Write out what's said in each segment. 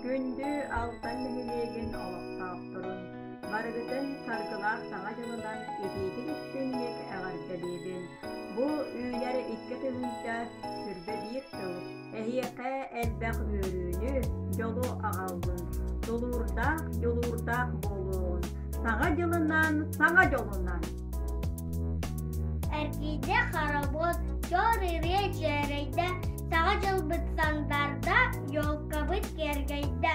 Күндү Алтан нэһилиэгин олохтоохторун, барыгытын саргылаах Саҥа дьылынан итиитик-истиҥник эҕэрдэлиибин! Бу үүнэр 2021 сыл эһиэхэ элбэх үөрүүнү, дьолу аҕаллын, тулуурдаах, дьулуурдаах буолуоҕун, Саҥа дьылынан, саҥа дьолунан! Эргийдэ хоробуот, чор ырыа дьиэрэйдэ, Саҥа дьылбыт сандарда, елкабыт киэргэйдэ.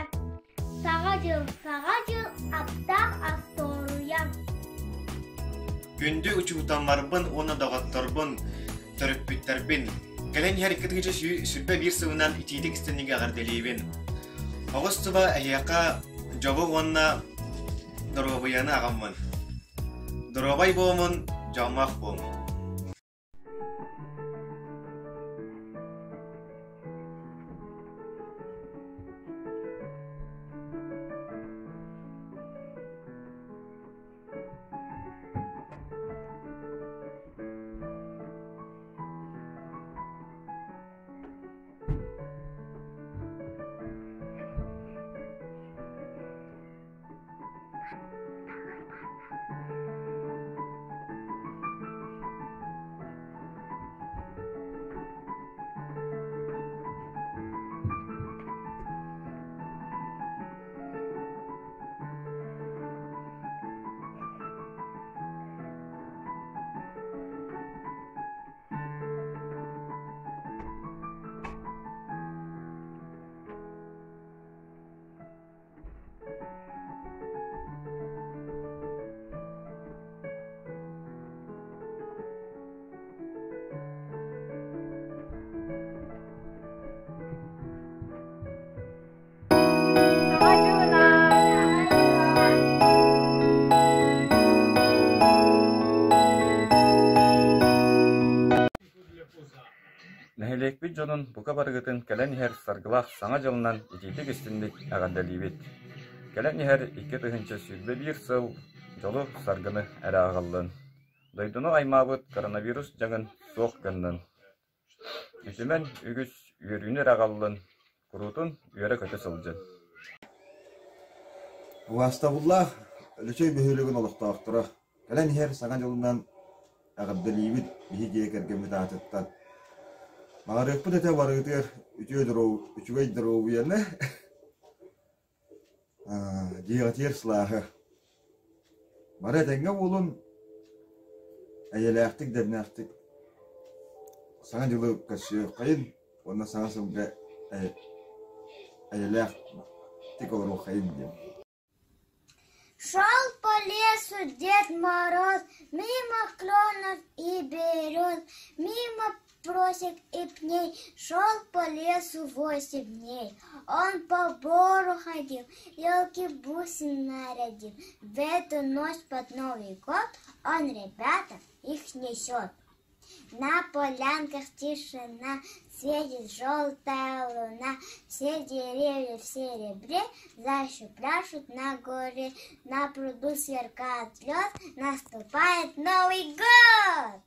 Саҥа дьыл, саҥа дьыл, аптаах остуоруйа. Күндү учууталларбын уонна доҕотторбун, төрөппүттэрбин, кэлэн иһэр 2021 сылынан итиитик истиҥник эҕэрдэлиибин. Оҕус туба эһиэхэ дьолу уонна доруобуйаны аҕаммын. Доруобай буомун, дьоллоох буомун. Саҥа дьылынан! Нэһилиэкпит дьонун бука барыгытын кэлэн иһэр саргылаах Саҥа дьылынан итиитик-истиҥник эҕэрдэлиибит! Кэлэн иһэр 2021 сыл дьолу-саргыны эрэ аҕаллын, дойдуну аймаабыт коронавирус дьаҥын суох гыннын, үтүмэн үгүс үөрүүнү эрэ аҕаллын, куруутун үөрэ-көтө сылдьын! Убаастабыллаах Лөчөй бөһүөлэгин олохтоохторо, кэлэн иһэр Саҥа дьылынан эҕэрдэлиибит биһи дьиэ кэргэммит аатыттан. Баҕарыахпыт этэ барыгытыгар үтүө үчүгэй доруобуйаны, дьиэҕитигэр сылааһы. Бары этэҥҥэ буолун, эйэлээхтик, дэмнээхтик Саҥа дьылы көрсүөххэйин уонна саҥа сылга эйэлээхтик олоруоххайын диэн. Шел по лесу Дед Мороз мимо кленов и берез, мимо просек и пней, шел по лесу восемь дней. Он по бору ходил, елки бусин нарядил. В эту ночь под Новый год он, ребята, их несет. На полянках тишина, светит желтая луна, все деревья в серебре зайцы пляшут на горе, на пруду сверкает лед, наступает Новый год!